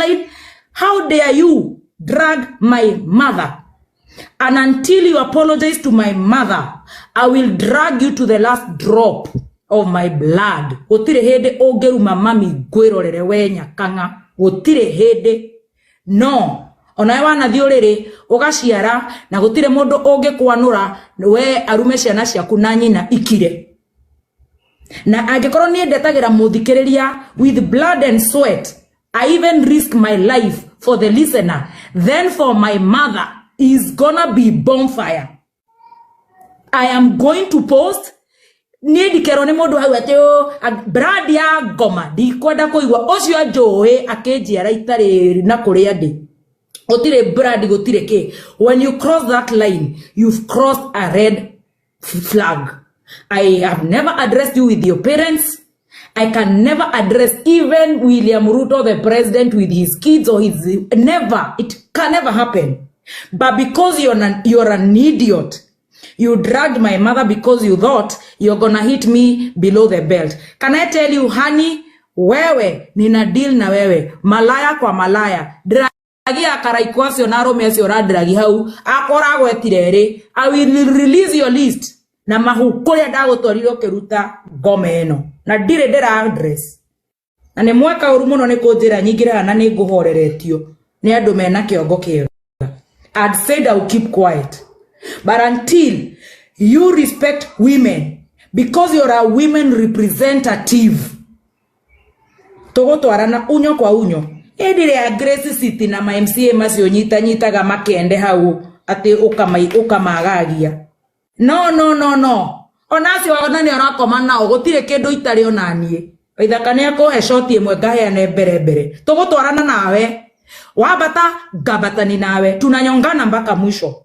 line. How dare you drag my mother? And until you apologize to my mother, I will drag you to the last drop of my blood. Gũtirĩ hĩndĩ ũngĩruma mami ngwĩrorere we nyakang'a. Gũtirĩ hĩndĩ. No, onawe wanathiĩ ũrĩrĩ ũgaciara na gũtirĩ mũndũ ũngĩkwanũra we arume ciana ciaku na nyina ikire. Na angĩkorwo niĩ ndetagĩra mũthikĩrĩria with blood and sweat, I even risk my life for the listener, then for my mother is gonna be bonfire. I am going to post. Niĩ ndikerwo nĩ mũndũ hau atĩ "Oh, brand ya ngoma ndikwenda kũigua ũcio anjũĩ akĩnjiara itarĩ na kũrĩa ndĩ gũtirĩ brand gũtirĩ kĩ. When you cross that line, you've crossed a red flag. I have never addressed you with your parents. I can never address even William Ruto, the president, with his kids or his, never. It can never happen. But because you're an idiot, you dragged my mother because you thought you're gonna hit me below the belt. Can I tell you, honey, wewe nina deal na wewe, malaya kwa malaya. Dragia karaiko acio na arũme acio ũradragi hau akora agwetire rĩ, I will release your list na mahu kũrĩa ndagũtwarire ũkĩruta ngoma ĩno na ndirĩ ndĩra address na nĩ mweka ũru mũno nĩ kũnjĩra nyingĩre na nĩ ngũhoreretio nĩ andũ mena kĩongo kĩega. I'd said I'll keep quiet, but until you respect women, because you're a women representative, tũgũtwarana unyo kwa unyo. Ĩndĩ rĩa Grace City na ma MCA macio nyitanyitaga makende hau atĩ ũkamagagia. No, no, no, no, ona acio ona nĩ ũrakoma nao gũtirĩ kĩndũ itarĩ ona niĩ. Waithaka nĩ akũhe shoti ĩmwe ngaheane mbere mbere. Tũgũtwarana nawe wambata ngambatani nawe, tunanyongana mpaka mwisho.